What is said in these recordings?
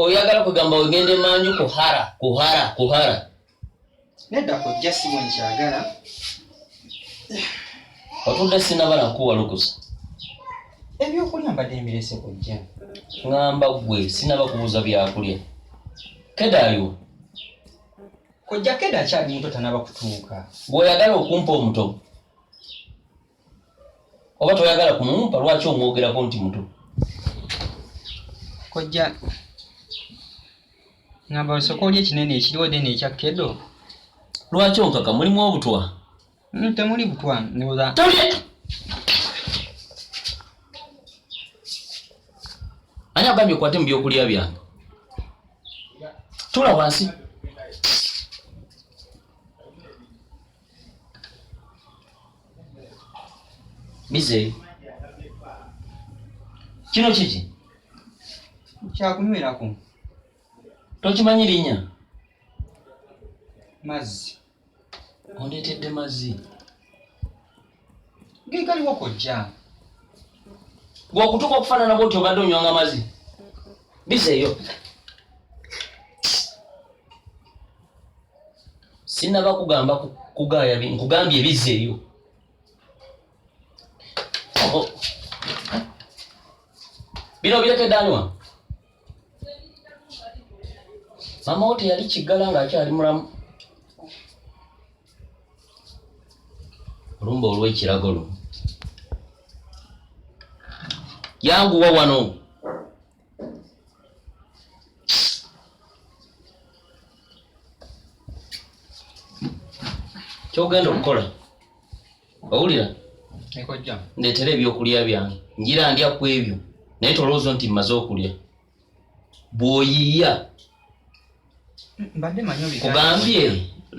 Oyagala kugamba ogende manju kuhara kuhara kuhara? Nedda kojja, si bwe nkyagala. Otudde sinaba nakuwa lukusa. Ebyokulya mbadde mbirese kojja. Ŋŋamba ggwe sinaba kubuuza byakulya. Keda aliwo? Kojja, Keda akyali muto, tanaba kutuuka. Bw'oyagala okumpa omuto oba toyagala kumumpa, lwaki omwogerako nti muto? Kojja, ngamba osooka oli ekinene ekiriwo, then ekya Kedo. Lwaki onkaka? Mulimu obutwa? Temuli butwa, ndowooza. Tolye. Ani agambye okwate mu byokulya byange? Tula wansi. Bize kino kiki? Kyakunywerako. Tokimanyi linnya? Mazzi. Ondeetedde mazzi? Ge galiwo kojja. Bw'okutuka okufaanana bwoti obadde onywanga mazzi? Bizeeyo. Sinaba kugamba kugaaya, nkugambye ebizeeyo. Oh. Bino birekedde anywa. Maama wo teyali kiggala ng'akyali mulamu? Olumba olw'ekirago luno. Yanguwa wano. Kyogenda okukola, owulira? Kojja. Ndeetera ebyokulya byange, ngira ndya ku ebyo, naye tolowooza nti mmaze okulya. Bw'oyiiya Mbadde manyi obigaanye. Kugambye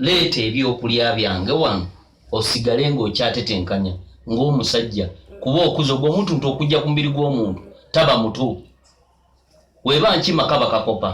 leeta ebyokulya byange wano, osigale ng'okyatetenkanya ng'omusajja, kuba okuza ogwo omuntu nti okujja ku mubiri gw'omuntu taba mutu. Weba nkima kaba kakopa.